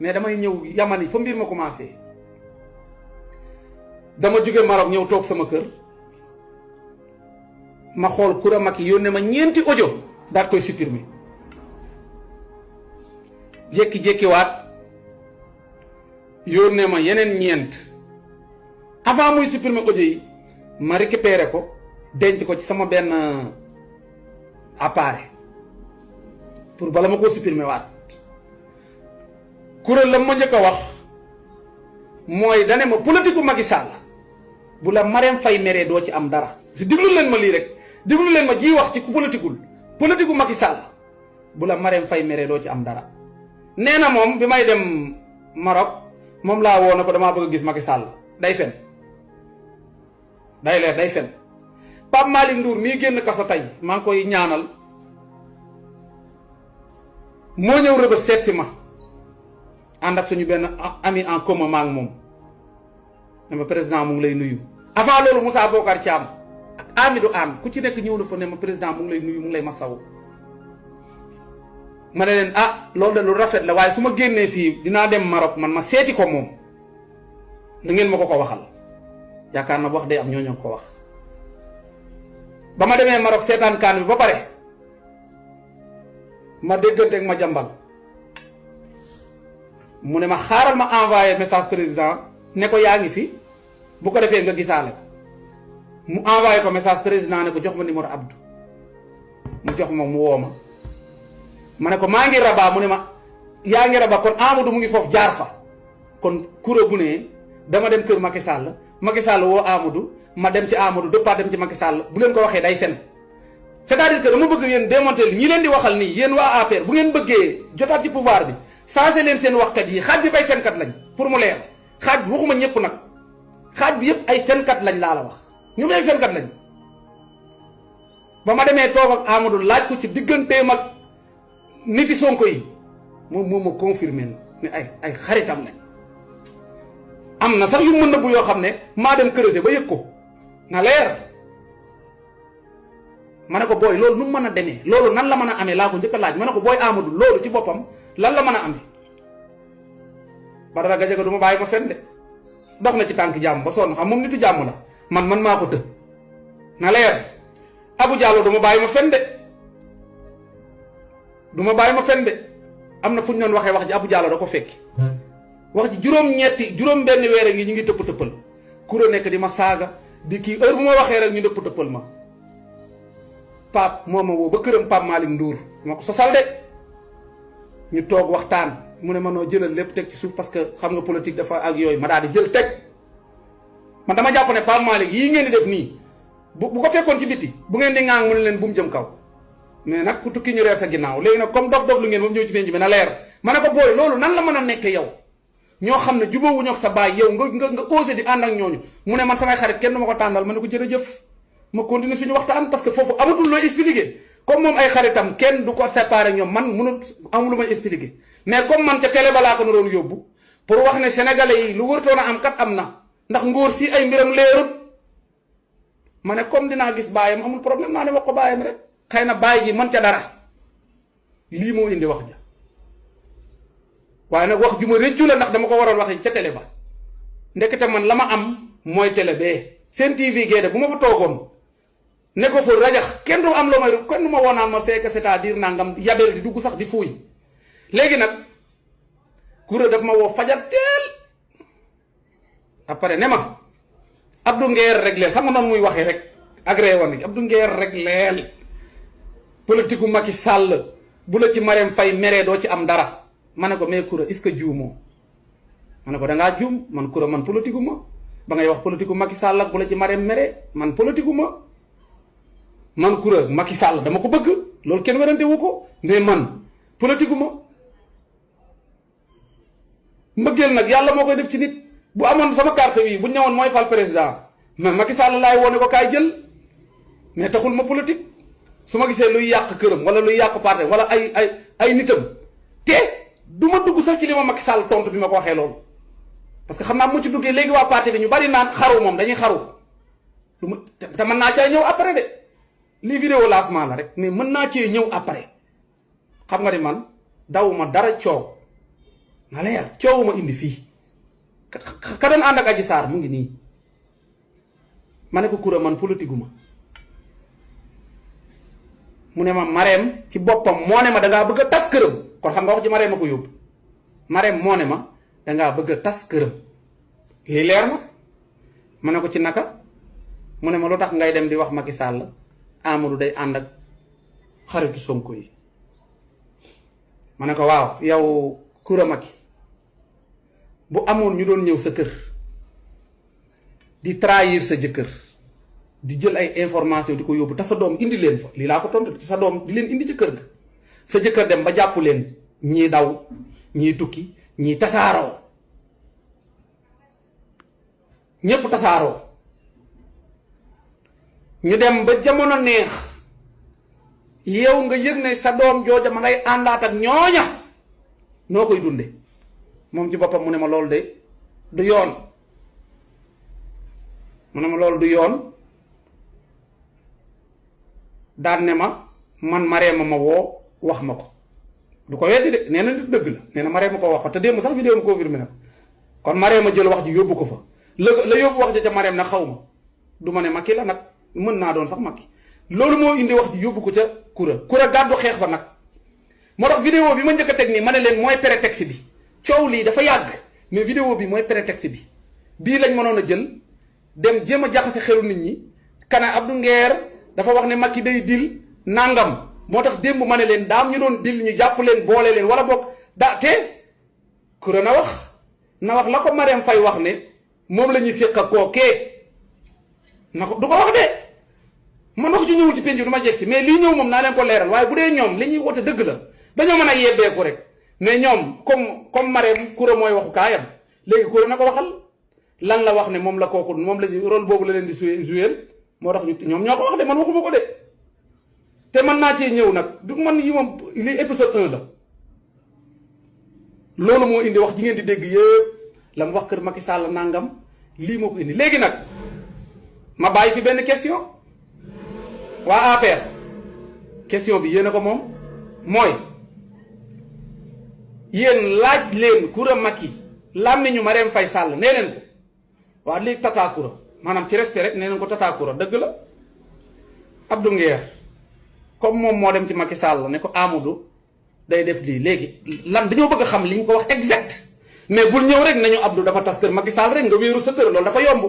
mais damay ñëw Yamani fa mbir ma commencé dama jóge Maroc ñëw toog sama kër ma xool Coura Macky yónnee ma ñeenti audio daat koy supprimer jékki-jékki waat yónnee ma yeneen ñeent avant muy supprimer audio yi ma récupéré ko denc ko ci sama benn appareil pour bala ma ko supprimer waat Coura la ma njëkk a wax mooy dane ma politique u Macky Sall bu la Marème Faye meree doo ci am dara si diglu leen ma lii rek diglu leen ma ji wax ci ku politiqueul politique u Macky Sall bu la Marème Faye meree doo ci am dara nee na moom bi may dem Maroc moom laa woo na ko damaa bëgg a gis Macky Sall day fen day leer day fen Pape Malick Ndour mii génn kaso tey maa ngi koy ñaanal moo ñëw Rebeuss seet si ma ànd ak suñu benn ami en commun maa ngi moom ne ma président mu ngi lay nuyu avant loolu Moussa Bocar Thiam ak Amidou Anne ku ci nekk ñëw na fa ne ma président mu ngi lay nuyu mu ngi lay masawu ma ne leen ah loolu de lu rafet la waaye su ma génnee fii dinaa dem Maroc man ma seeti ko moom da ngeen ma ko waxal yaakaar na wax day am ñoo ko wax ba ma demee Maroc seetaan kaan bi ba pare ma déggante ak ma jàmbal mu ne ma xaaral ma envoyé message président ne ko yaa ngi fi bu ko defee nga gisaale ko mu envoyé ko message président ne ko jox ma numéro Abdou mu jox ma mu woo ma ne ko maa ngi Rabat mu ne ma yaa ngi Rabat kon Amadou mu ngi foofu jaar fa kon Coura bu ne dama dem kër Macky Sall woo Amadou ma dem ci Amadou dëppaat dem ci Macky Sall bu leen ko waxee day fen c'est-à-dire que dama bëgg yéen démonter ñi leen di waxal nii yéen waa APR bu ngeen bëggee jotaat ci pouvoir bi changé leen seen waxkat yi xaaj bi bay fenkat lañ pour mu leer xaaj bi waxuma ñëpp nag xaaj bi yëpp ay fenkat lañ laa la wax ñoom ay fenkat lañ ba ma demee toog ak Amadou laaj ko ci digganteem ak niti Sonko yi moom moo ma confirmé ne ay xaritam lañ am na sax yu mën na bu yoo xam ne maa dem creuser ba yëg ko na leer ma ne ko booy loolu nu mu mën a demee loolu nan la mën a amee laa ko njëkk a laaj ma ne ko booy Amadou loolu ci boppam lan la mën a amee Badara Gadiaga du ma bàyyi ma fen de dox na ci tànk jàmm ba sonn xam moom nitu jàmm la man maa ko të na leer Abou Diallo du ma bàyyi ma fen de du ma bàyyi ma fen de am na fu ñu doon waxee wax ji Abou Diallo da ko fekki wax ji juróom benn weer ngi ñu ngi tëpp-tëppal Coura nekk di ma saaga di kii heure bu ma waxee rek ñu tëpp-tëppal ma Pape moo ma woo ba këram Pape Malick Ndour ma ko sosal de ñu toog waxtaan mu ne ma noo jëlal lépp teg ci suuf parce que xam nga politique dafa ak yooyu ma daal di jël teg man dama jàpp ne Pape Malick yii ngeen di def nii bu ko fekkoon ci biti bu ngeen di ŋaang mu ne leen bu mu jëm kaw mais nag ku tukki ñu reer sa ginnaaw léegi nag comme dof lu ngeen moom ñëw ci penc bi na leer ma ne ko booy loolu nan la mën a nekk yow ñoo xam ne jubóowuñu ak sa baay yow nga osé di ànd ak ñooñu mu ne man samay xarit kenn du ma ko tànnal ma ne ko jërëjëf ma continuer suñu waxtaan parce que foofu amatul looy expliquer comme moom ay xaritam kenn du ko séparer ñoom man mënut am lu may expliquer mais comme man ca télé balaa ko naroon yóbbu pour wax ne sénégalais yi lu wërtoon a am kat am na ndax ngóor si ay mbiram leerut ma ne comme dinaa gis baayam amul problème naa ne wax ko baayam rek xëy na baay ji mën ca dara lii moo indi wax ja waaye nag wax ju ma rëccu la ndax dama ko waroon waxee ca télé ba ndekete man la ma am mooy télé bee seen TV géede bu ma fa toogoon ne ko fa rajax kenn du am loo may kenn du ma woonaan ma c'est que c'est-à-dire nangam yabeel di dugg sax di fuuy léegi nag Coura daf ma woo fajar teel après ne ma Abdou Nguer rek leel xam nga noonu muy waxee rek agré woon Abdou Nguer rek leel politique u Macky Sall bu la ci Marème Faye meree doo ci am dara ma ne ko mais Coura est-ce que juumoo ma ne ko dangaa juum man Coura man politique u ma ba ngay wax politique u Macky Sall ak bu la ci Marème meree man politique u ma man Coura Macky Sall dama ko bëgg loolu kenn werante wu ko mais man politique gu ma mbëggeel nag yàlla moo koy def ci nit bu amoon sama carte bi bu ñëwoon mooy fal président mais Macky Sall laay woone ko kaay jël mais taxul ma politique su ma gisee luy yàq këram wala luy yàq parti wala ay nitam te du ma dugg sax ci li ma Macky Sall tontu bi ma ko waxee loolu parce que xam naa mu ci duggee léegi waa parti bi ñu bari naan xaru moom dañuy xaru lu ma te mën naa caa ñëw après de lii vidéo lancement la rek mais mën naa cee ñëw après xam nga ni man dawuma dara coow na leer coow ma indi fii ka doon ànd ak Adji Sarr mu ngi nii ma ne ko Coura man politique ma mu ne ma Marème ci boppam moo ne ma dangaa bëgg a tas këram kon xam nga wax ji Marème ma ko yóbbu Marème moo ne ma dangaa bëgg a tas këram lii leer ma ne ko ci naka mu ne ma lu tax ngay dem di wax Macky Sall Amadou day ànd ak xaritu Sonko yi ma ne ko waaw yow Coura Macky bu amoon ñu doon ñëw sa kër di trahir sa jëkkër di jël ay information di ko yóbbu te sa doom indi leen fa lii laa ko tontu te sa doom di leen indi ci kër ga sa jëkkër dem ba jàpp leen ñii daw ñii tukki ñii tasaaroo ñépp tasaaroo ñu dem ba jamono neex yow nga yëg ne sa doom jooja ma ngay àndaat ak ñooña noo koy dunde moom ci boppam mu ne ma loolu de du yoon mu ne ma loolu du yoon daan ne ma man Marème ma woo wax ma ko du ko weddi de nee na nit dëgg la nee na Marème ma ko wax ko te démb sax vidéo ma confirmé na ko kon Marème ma jël wax ji yóbbu ko fa la yóbbu wax ja ca Marème nag xaw ma du ma ne Macky la nag mën naa doon sax Macky loolu moo indi wax ji yóbbu ko ca Coura gàddu xeex ba nag moo tax vidéo bi ma njëkk a teg nii ma ne leen mooy prétexte bi coow lii dafa yàgg mais vidéo bi mooy prétexte bi bii lañ mënoon a jël dem jéem a jaxase xelu nit ñi kana Abdou Nguer dafa wax ne Macky day dil nangam moo tax démb ma ne leen daam ñu doon dil ñu jàpp leen boole leen wala boog te Coura na wax la ko Marème Faye wax ne moom la ñuy séq ak kookee na ko du ko wax de man wax ju ñëwul ci penc du ma jeg si mais lii ñëw moom naa leen ko leeral waaye bu dee ñoom li ñuy wote dëgg la dañoo mën a yebbeeku rek mais ñoom comme Marème Coura mooy waxu kaayam léegi Coura na ko waxal lan la wax ne moom la kooku moom la ñu rôle boobu la leen di jouer moo tax ñoom ñoo ko wax de man waxuma ko de te man naa cee ñëw nag du man yi moom li épisode 1 la loolu moo indi wax ji ngeen di dégg yëpp la mu wax kër Macky Sall nangam lii moo ko indi léegi nag ma bàyyi fi benn question waa APR question bi yéen a ko moom mooy yéen laaj leen Coura Macky làmmiñu Marème Faye Sall nee leen ko waa léegi tata Coura maanaam ci respect rek nee leen ko tata Coura dëgg la Abdou Nguer comme moom moo dem ci Macky Sall ne ko Amadou day def lii léegi lan dañoo bëgg a xam li ñu ko wax exact mais bul ñëw rek nañu Abdou dafa tas kër Macky Sall rek nga wéeru sa kër loolu dafa yomb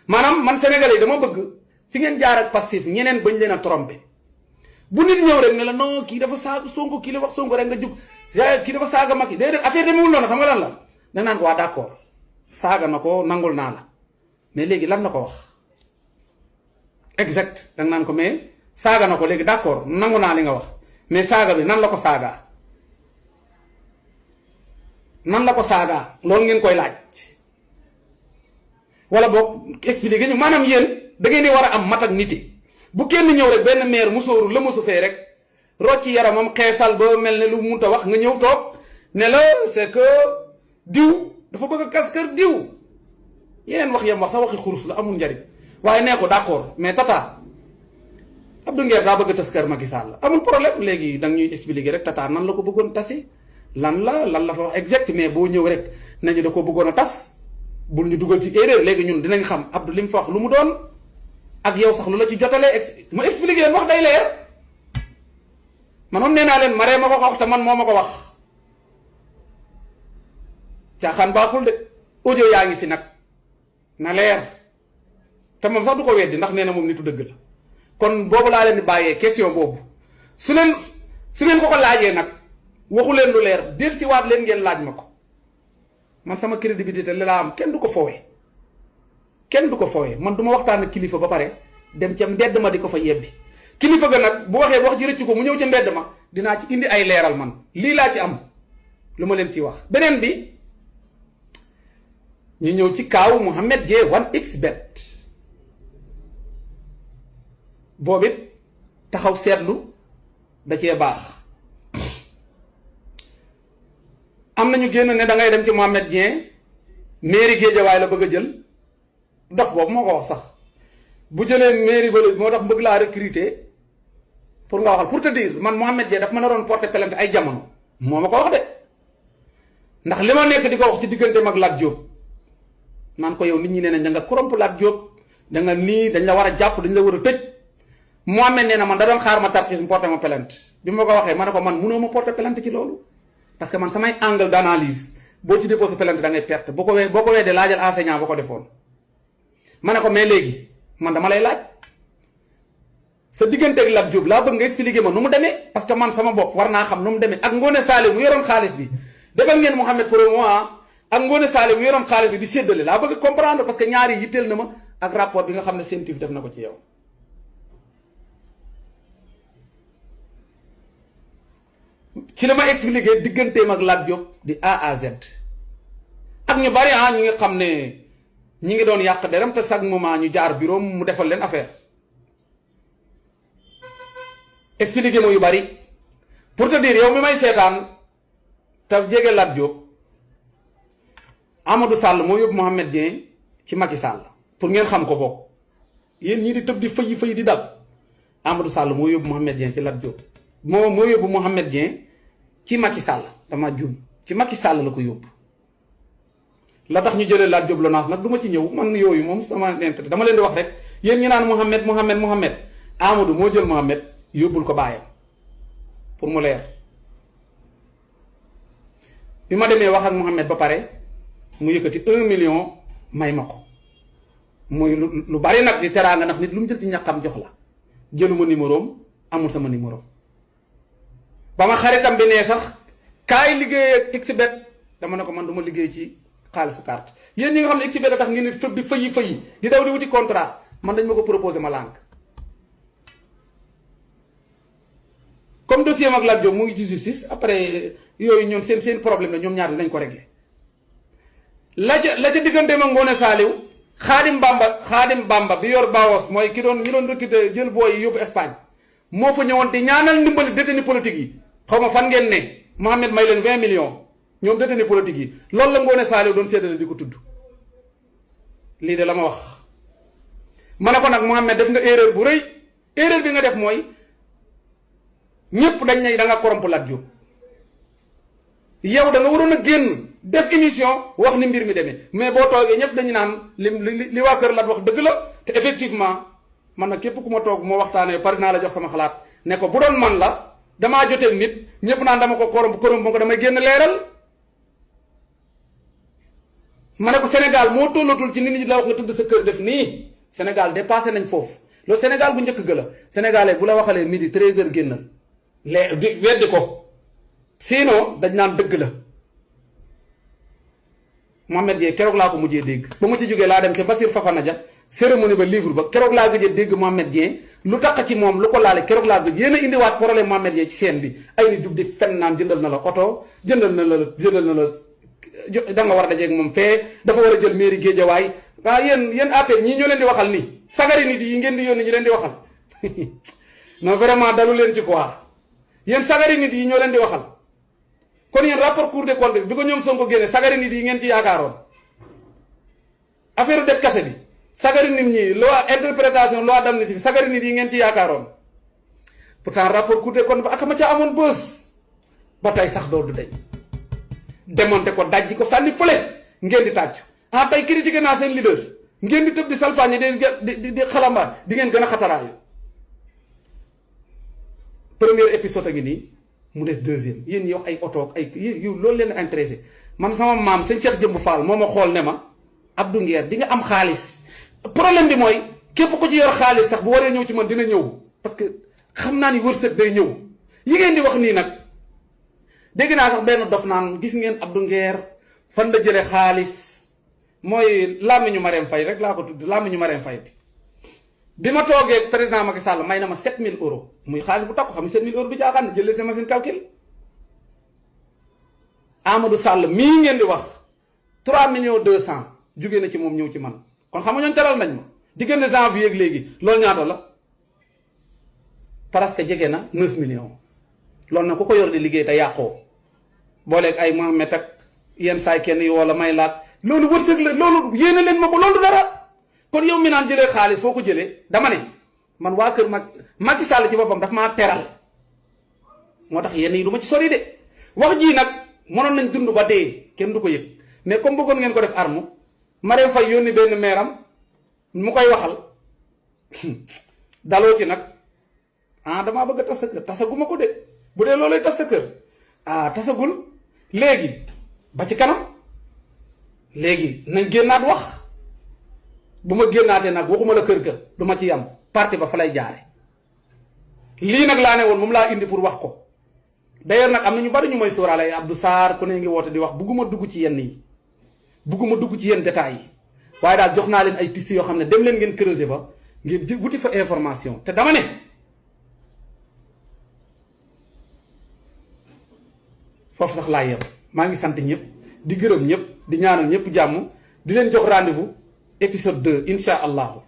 maanaam man sénégalais yi dama bëgg fi ngeen jaar ak passif ñeneen bañ leen a trompé bu nit ñëw rek ne la non kii dafa saaga Sonko kii la wax Sonko rek nga jug kii dafa saaga Macky déedéet affaire demewul noonu xam nga lan la da naan ko waa d'accord saaga na ko nangul naa la mais léegi lan la ko wax exact da nga naan ko mais saaga na ko léegi d'accord nangu naa li nga wax mais saaga bi nan la ko saagaa nan la ko saagaa loolu ngeen koy laaj wala boog expliqué ñu maanaam yéen da ngeen di war a am mat ak niti bu kenn ñëw rek benn maire musóoru la musu fee rek rocci yaramam xeesal ba mel ne lu munta wax nga ñëw toog ne la c'est que diw dafa bëgg a kas kër diw yeneen wax yam wax sax waxi xurus la amul njariñ waaye nee ko d'accord mais tata Abdou Nguer daa bëgg a tas kër Macky Sall amul problème léegi da nga ñuy expliquer rek tata nan la ko bëggoon tasi lan la fa wax exact mais boo ñëw rek nañu da ko bëggoon a tas bul ñu dugal ci erreur léegi ñun dinañ xam Abdou li mu fa wax lu mu doon ak yow sax lu la ci jotalee ma expliquer leen wax day leer man moom nee naa leen Marème ma ko wax te man moo ma ko wax caaxaan baaxul de audio yaa ngi fi nag na leer te moom sax du ko weddi ndax nee na moom nitu dëgg la kon boobu laa leen di bàyyee question boobu su leen ko laajee nag waxu leen lu leer del si waat leen ngeen laaj ma ko man sama crédibilité li laa am kenn du ko fowee man du ma waxtaan ak kilifa ba pare dem ca mbedd ma di ko fa yebbi kilifa ga nag bu waxee wax ji rëcc ko mu ñëw ca mbedd ma dinaa ci indi ay leeral man lii laa ci am lu ma leen ciy wax beneen bi ñu ñëw ci kaaw Mouhamed Dieng 1xBet boobit taxaw seetlu da cee baax am nañu génn ne da ngay dem ci Mouhamed Dieng mairie Guédiawaye la bëgg a jël dof boobu moo ko wax sax bu jëlee mairie ba moo tax bëgg laa recruter pour nga waxal pour te dire man Mouhamed Dieng daf ma naroon porter plainte ay jamono moo ma ko wax de ndax li ma nekk di ko wax ci digganteem ak Lat Diop naan ko yow nit ñi nee nañ da nga corrompre Lat Diop da nga nii dañ la war a jàpp dañ la war a tëj Mohamed nee na man da doon xaar ma tarxiis mu porté ma plainte bi ma ko waxee ma ne ko man mënoo ma porté plainte ci loolu parce que man samay angle d'analyse boo ci déposé plainte da ngay perte boo ko weedee laajal enseignant boo ko defoon ma ne ko mais léegi man dama lay laaj sa digganteeg Lat Diop laa bëgg nga expliquer ma nu mu demee parce que man sama bopp war naa xam nu mu demee ak Ngoné Saliou mu yoroon xaalis bi defal ngeen Mouhamed pour moi ak Ngoné Saliou mu yoroon xaalis bi di séddale laa bëgg comprendre parce que ñaar yi yitteel na ma ak rapport bi nga xam ne scientifique def na ko ci yow. ci la ma expliqué digganteem ak Lat Diop di A à Z ak ñu bari ñu ngi xam ne ñi ngi doon yàq deram te chaque moment ñu jaar bureau mu defal leen affaire expliqué ma yu bari pour te dire yow mi may seetaan te jege Lat Diop Amadou Sall moo yóbbu Mohamed Dieng ci Macky Sall pour ngeen xam ko bokk yéen ñii di tëb di fëyi di dab Amadou Sall moo yóbbu Mohamed Dieng ci Lat Diop moo yóbbu Mohamed Dieng ci Macky Sall dama juum ci Macky Sall la ko yóbbu la tax ñu jëlee Lat Diop Lonase nag du ma ci ñëw man yooyu moom sama intérêt dama leen di wax rek yéen ñi naan Mohamed Amadou moo jël Mohamed yóbbul ko baayam pour mu leer bi ma demee wax ak Mohamed ba pare mu yëkkati 1 million may ma ko muy lu bari nag di teraanga ndax nit lu mu jël ci ñàkkam jox la jëluma numéroom amul sama numéro ba ma xaritam bi nee sax kaay liggéey ak Xbet dama ne ko man du ma liggéey ci xaalisu carte yéen ñi nga xam ne Xbet a tax ngeen di fëyi di daw di wuti contrat man dañ ma ko proposé ma lànk comme dossier mag Lat Diop mu ngi ci justice après yooyu ñoom seen problème la ñoom ñaar dinañ ko régler la ca diggante ma Ngoné Saliou Xaadim Bamba bi yor Bawos mooy ñi doon recruter jël booy yi yóbbu Espagne moo fa ñëwoon te ñaanal ndimbali détenu politique yi xaw ma fan ngeen ne Mohamed may leen 20 millions ñoom détenu politique yi loolu la Ngoné Saliou doon séddale di ko tudd lii de la ma wax ma ne ko nag Mohamed def nga erreur bu rëy erreur bi nga def mooy ñëpp dañ ne da nga corrompre Lat Diop yow da nga waroon a génn def émission wax ni mbir mi demee mais boo toogee ñëpp dañu naan li waa kër Lat wax dëgg la te effectivement man nag képp ku ma toog moo waxtaanee pare naa la jox sama xalaat ne ko bu doon man la damaa joteeg nit ñëpp naan dama ko corrompre ko damay génn leeral ma ne ko Sénégal moo tollatul ci nit ñi la wax nga tudd sa kër def nii Sénégal dépassé nañ foofu loolu Sénégal bu njëkk ga la sénégalais bu la waxalee midi 13h génnal weddi ko sinon dañ naan dëgg la Mohamed Dieng keroog laa ko mujjee dégg ba ma ci jógee laa dem ca Bassir Fafana Dia cérémonie ba livre ba keroog laa gëjee dégg Mohamed Dieng lu tax ci moom lu ko laale keroog laa gëj yéen a indiwaat problème Mohamed Dieng ci scène bi ay ni jug di fen naan jëndal na la oto jëndal na la da nga war a dajeeg moom fee dafa war a jël mairie Guédiawaye waaw yéen affaire ñii ñoo leen di waxal nii sagari nit yi ngeen di yónni ñu leen di waxal non vraiment dalu leen ci quoi yéen sagari nit yi ñoo leen di waxal kon yéen rapport Cour des comptes bi ko ñoom Sonko génne sagari nit yi ngeen ci yaakaaroon affaire det kase bi sagari nit ñi loi interprétation loi d'amnistie bi sagari nit yi ngeen ci yaakaaroon pourtant rapport Cour des comptes ba ak ma ca amoon bës ba tey sax doo du dañ démonté ko dajji ko sànni fële ngeen di tàcc tey critiqué naa seen leader ngeen di tëb di salfaañe di xalamba di ngeen gën a xataraayu premier épisode a ngi nii mu des deuxième yéen ñi wax ay oto ay yu loolu leen intéressé man sama maam sëñ Cheikh Jëmb Fall moo ma xool ne ma Abdou Nguer di nga am xaalis problème bi mooy képp ko ci yor xaalis sax bu waree ñëw ci man dina ñëw parce que xam naa ni wërsëg day ñëw yi ngeen di wax nii nag dégg naa sax benn dof naan gis ngeen Abdou Nguer fan la jëlee xaalis mooy làmmiñu Marème Faye rek laa ko tudd làmmiñu Marème Faye bi ma toogee président Macky Sall may na ma 7000 euros muy xaalis bu takku xam ne 7000 euros bi jaaxaan na jëlee sa machine calcul Amadou Sall mii ngeen di wax 3 millions 200 jugee na ci moom ñëw ci man kon xam nga ñoon teral nañ ma diggante janvier ak léegi loolu ñaata la parce que jege na 9 millions loolu nag ku ko yor di liggéey te yàqoo booleeg ay Mohamed ak yenn saay kenn yi wala may laat loolu wërsëg la loolu yéene leen ma ba loolu dara kon yow mi naan jëlee xaalis foo ko jëlee dama ne man waa kër Macky Sall ci boppam daf maa teral moo tax yenn yi du ma ci sori de wax jii nag mënoon nañ dund ba dee kenn du ko yëg mais comme bëggoon ngeen ko def arme Marème Faye yónni benn meeram mu koy waxal daloo ci nag damaa bëgg a tas sa kër tasaguma ko de bu dee loolay tas sa kër tasagul léegi ba ci kanam léegi nañ génnaat wax bu ma génnaatee nag waxuma la kër ga du ma ci yam parti ba fa lay jaare lii nag laa ne woon moom laa indi pour wax ko d'ailleurs nag am na ñu bari ñu may sóoraale Abdou Sarr ku ne ngi woote di wax bugguma dugg ci yenn yi bugguma dugg ci yenn détails yi waaye daal jox naa leen ay pistes yoo xam ne dem leen ngeen creuser ba ngeen wuti fa information te dama ne foofu sax laa yem maa ngi sant ñëpp di gërëm ñëpp di ñaanal ñëpp jàmm di leen jox rendez-vous épisode 2 incha allahu